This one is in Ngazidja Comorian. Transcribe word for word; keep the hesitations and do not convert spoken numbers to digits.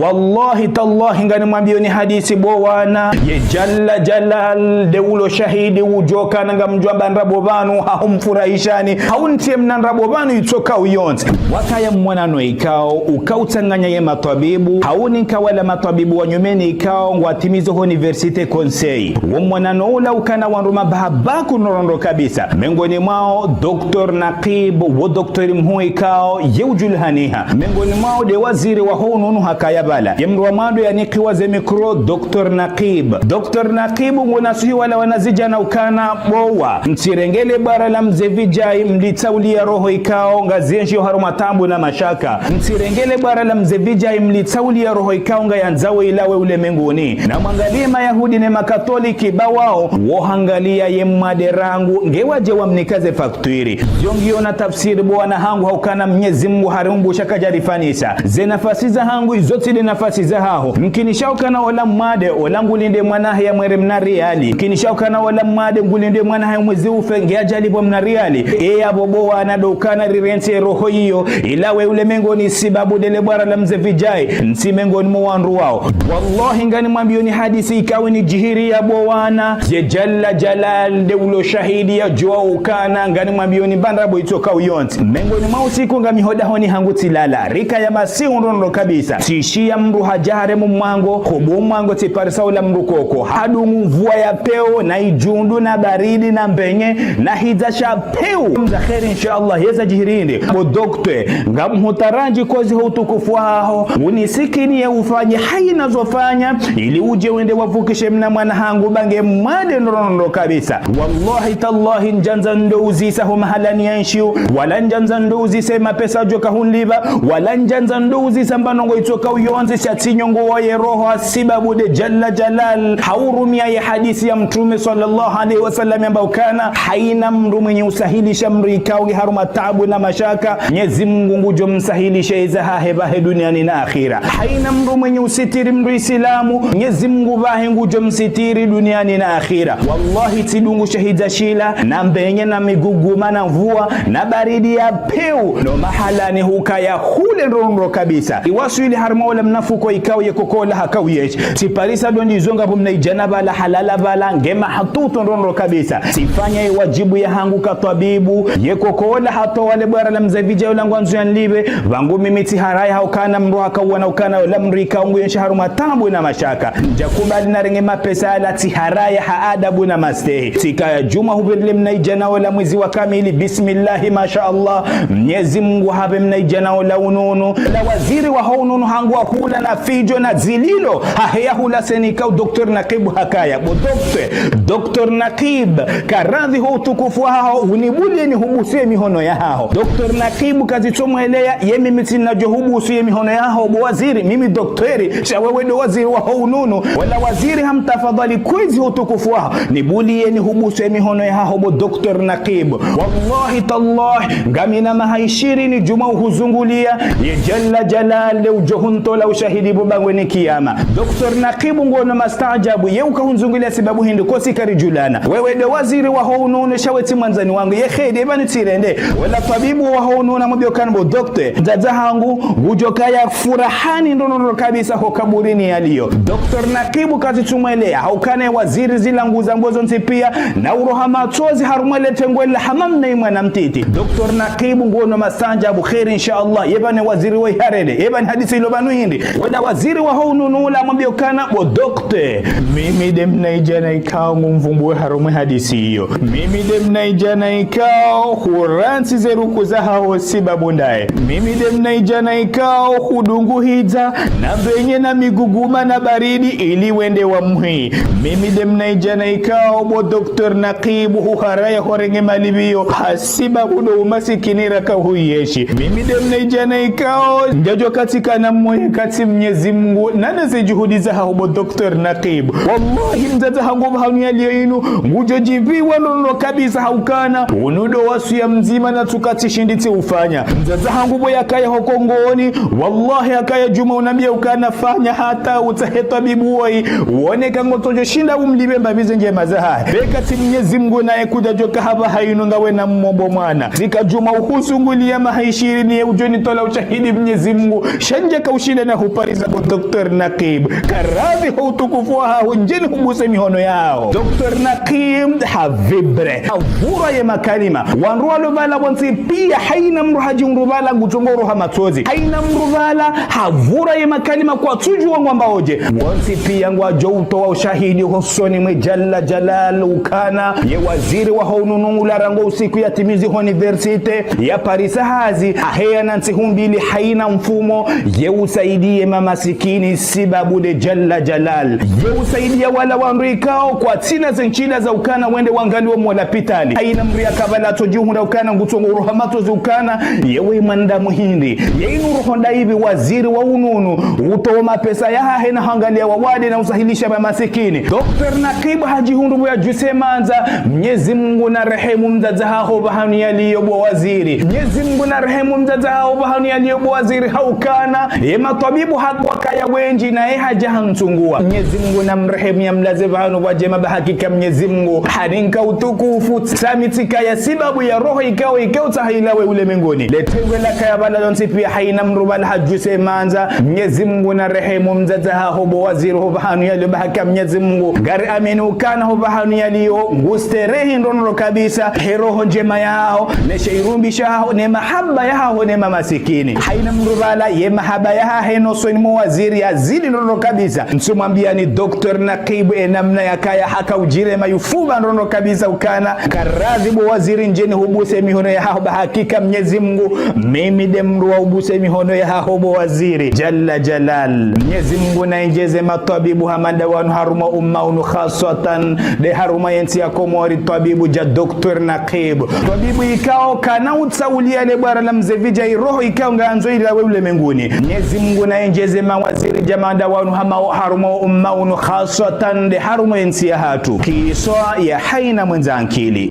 Wallahi tallahi, nganimwambiyoni hadisi bo wana, ye Jalla Jalal nde ulo shahidi udjo kana ngamdjwamba ndrabo pvanu, hahumfurahishani, hahuntriye mna ndrabo pvanu itsoka uyontsi. Wakaya mwanano ikao, uka utsanganya ye matwabibu, haunika wala matwabibu wa nyumeni ikao, ngwatimizo ho Université Conseil. Wo mwanano ula ukana wandru mabahabaku ndrondro kabisa. Mengoni mwao, Docteur Naqib, wo doktori mhuu ikao, ye udjulihaniha. Mengoni mwao nde waziri wa ho ununu hakaya pvala. Ye mdru wa mwando yanikiwa ze mikro, Docteur Naqib. Docteur Naqib ngunasuhi wala wanazidjana ukana bo wa. Mtsirenge le bwara la mze Vijay mlitsauliya roho ikao, ngazienshio harumwa taabu na mashaka. Mtsirenge le bwara la mze Vijay mlitsauliya roho ikao, ngayandzao ilawe ulemenguni. Na mwangaliye Mayahudi ne Makatoliki ba wao, wo hangaliya ye mwade rangu, nge wadje wamnika ze fakturi. Yo ngiyo na tafsiri bo wana hangu haukana Mnyezi Mungu hariumbu sha kadjarifanisa. Ze nafasi zahangu, izo tsi nde nafasi zahaho. Mkinisha ukana ola mwade, ola ngulinde mwana hahe ya mwere mna riali. Mkinisha ukana ola mwade, ngulinde mwana hahe mwezi ufe, nge adjalipvwa mna riali. Eya bo bo wana ndo ukana rirentsi roho iyo, ilawe ulemenguni sibabu nde le bwara la mze Vijay, ntsi mengoni mwa wandru wao. Wallahi nganimwambiyoni hadisi ikao inidjiriya bo wana, ye Jalla Jalal nde ulo shahidi yadjuwa ukana, nganimwambiyoni mba ndrabo itsoka uyontsi. Mengoni mwa usiku ngami ho dahoni hangu tsilala, rikaya masihu ndrondro kabisa. Tsishiya mdru hadja harema mwango, kobo mwango tsiparisa ula mdru koko. Hadungu mvua ya pewu, na idjundu, na baridi, na mbenye, na hidza sha pewu. Mdza kheri, insha Allah, yeza djihirinde. Bo dokte, ngamhutaradji kozi ho utukufu waho, unisikiniye ufanye haina zofanya, ili udje wende wavukishe mna mwana hangu ba nge mwade ndrondro kabisa. Wallahi tallahi, ndjandza ndo uzisa ho mahalani yenshio, wala ndjandza ndo uzisa mapesa djoka hunlipva, wala ndjandza ndo uzisa mba ndrongo itsoka uyontsi sha tsi nyongo wa ye roho, sibabu nde Jalla Jalal haurumiya ye hadisi ya Mtrume swallallahu alayhi wa sallam yamba ukana, haina mdru mwenye usahilisha mdru ikao nge harumwa taabu na mashaka, Mnyezi Mungu ngudjo msahilisha eza hahe pvahe duniani na akhira. Haina mdru mwenye usitiri mdru Isilamu, Mnyezi Mungu pvahe ngudjo msitiri duniani na akhira. Wallahi tsidungu sha hidza shila, na mbenye na miguguma na mvua, na baridi ya pewu, no mahalani hukaya hule ndrondro kabisa. Iwaswili harumwa ola mna fuko ikao ye koko ola haka uyenshi. Tsiparisa ndo ndizonga bo mna idjana pvala halala pvala nge mahatutu ndrondro kabisa. Tsifanya ye wadjibu yahangu ka twabibu, ye koko ola hatowa le bwara la mze Vijay ola ngwandzo yanlipve, pvangu mimi tsiharaya haukana mdru haka uona ukana ola mdru ikao nguyenshi harumwa taabu na mashaka. Ndjakubali narenge mapesa yala tsiharaya ha adabu na mastehi. Tsikaya djumwa hupvirile mna idjana ola mwezi wa kamili, bismillahi, masha Allah, Mnyezi Mungu hapve mna idjana ola ununu. La waziri wa ho ununu hangu wa hula na fidjo na zililo, haheya hula seni ikao Docteur Naqib hakaya. Bo dokte, Docteur Naqib, karadhi ho utukufu waho, unibuliye nihubusu ye mihono yahaho. Docteur Naqib kazitsomweleya, ye mimi tsi nadjo hubusu ye mihono yaho, bo waziri, mimi doktori, sha wewe ndo waziri wa ho ununu. Wala waziri hamtafadhali kwezi ho utukufu waho, nibuliye nihubusu ye mihono yaho bo Docteur Naqib. Wallahi tallahi, ngamina maha ishirini djumwa uhuzunguliya, ye Jalla Jalal nde udjo huntola ushahidi bo bangweni kiyama. Docteur Naqib ngono mastaajabu, ye uka hunzunguliya sibabu hindri kosi karidjulana. Wewe ndo waziri wa ho ununu sha we tsi mwandzani wangu, ye kheri, eba nitsirende. Wala twabibu wa ho ununu hamwambiya ukana bo dokte, mdzadze hangu ngudjo kaya furahani ndrondro kabisa ho kaburini yaliyo. Docteur Naqib kazitsumweleya, haukana ye waziri zilanguza mbozo ntsi piya, na uroha matsozi harumwa le tengwe la hama mna imwana mtiti. Docteur Naqib ngono mastaajabu, kheri insha Allah, yeba ne waziri wa iharede, yeba ne hadisi ilo pvanu hindri. Wala waziri wa ho ununu ula hamwambiya ukana bo dokte, mimi nde mna idjana ikao ngumvumbuwe harumwa ye hadisi iyo. Mimi nde mna idjana ikao hurantsi ze ruku zahaho sibabu ndaye. Mimi nde mna idjana ikao hudungu hidza, na mbenye na miguguma na baridi ili wende wamhwi. Mimi nde mna idjana ikao bo Docteur Naqib huharaya horenge malipviyo, hasibabu ndo umasikini raka huyenshi. Mimi nde mna idjana ikao, ndjadjo katsi kana mwe katsi Mnyezi Mungu, nane ze juhudi zahaho bo Docteur Naqib. Wallahi, mdzadze hangu pvahanu yaliyo inu, ngudjo djipviwa ndrondro kabisa haukana, unu ndo wasiya mdzima natsuka tsishindi tsiufanya. Mdzadze hangu bo yakaya ho Kongoni, wallahi hakaya djumwa unambiya ukana fanya hata utsahe twabibu woyi, wone ka ngotsodjo shinda umlipve mbapvi ze ndjema zahahe. Beka tsi Mnyezi Mungu naye kudjadjo ka hapvaha inu ngawe na mmo bo mwana. Tsika djumwa uhuzunguliya maha ishirini ye udjo nitola ushahidi Mnyezi Mungu. Sha ndje Ushinde na hupariza bo Docteur Naqib. Karadhi ho utukufu wahaho, ndjeni hubuse mihono yaho. Docteur Naqib ha vibre. Havura ye makalima. Wandru walo pvala wontsi pia, haina mndru hadjihundru pvala ngutsongo uroha matsozi. Haina mndru pvala havura ye makalima kwatsudjuwa ngwambao dje. Wontsi pia ngwadjo utowa ushahidi hosoni mwe Jalla Jalal ukana ye waziri waho ununu ngula rangu usiku yatimizi ho université ya Paris hazi, aheya na ntsihu mbili haina mfumo, ye usaidiye mamasikini sibabu nde Jalla Jalal. Ye usaidiya wala wandru ikao kwatsina ze ntsida za ukana wende wangaliwe mo lapitali. Haina mndru yaka pvala tsodjihundra ukana ngutsongo uroha matsozi ukana, yewe mwanadamu hindri. Ye inu roho ndayipvi waziri wa ununu, utowa mapesa yahahe na hangaliya wawade na usahilisha mamasikini. Docteur Naqib hadjihundru pvo yadjuse mandza, Mnyezi Mungu na rehemu mdzadze haho pvahanu yaliyo bo waziri. Mnyezi Mungu na rehemu mdzadze haho pvahanu yaliyo bo waziri ha ukana, ye matwabibu haka wakaya wendji naye hadja hamtsungua. Mnyezi Mungu na mrehemu ya mlaze pvahanu pvwa djema ba hakika Mnyezi Mungu haninka utukufu, sami tsikaya sibabu ya roho ikao, ikao tsaha ilawe ulemenguni. Le tengwe lakaya pvala lontsi pia haina mndru pvala hadjuse mandza, Mnyezi Mungu na rehemu mdzadze haho bo waziri ho pvahanu yaliyo ba hakika Mnyezi Mungu. Ngari amini ukana ho pvahanu yaliyo, ngusterehi ndrondro kabisa, he roho ndjema yaho, ne she irumbi shaho, ne mahaba yaho, ne mamasikini. Haina mndru pvala, ye mahaba yahahe no usoni mwa waziri yazidi ndrondro kabisa. Ntsumwambiyani Docteur Naqib e namna yakaya haka udjirema yufuba ndrondro kabisa ukana, karadhi bo waziri ndjeni hubuse mihono yahaho ba hakika Mnyezi Mungu, mimi nde mndru wa ubuse mihono yahaho bo waziri. Jalla Jalal. Mnyezi Mungu na endjeze matwabibu hama nda wanu harumwa umma unu khaswatan, nde harumwa yentsi ya Komori twabibu dja Docteur Naqib. Twabibu ikao kana utsauliya le bwara la mze vidja iroho ikao ngayandzo ilawe ulemenguni. Mnyezi Mungu na endjeze mawaziri dja manda wanu hama harumwa umma unu khaswatan nde harumwa yentsi yahatru. Kiswa ya haina mwendza ankili.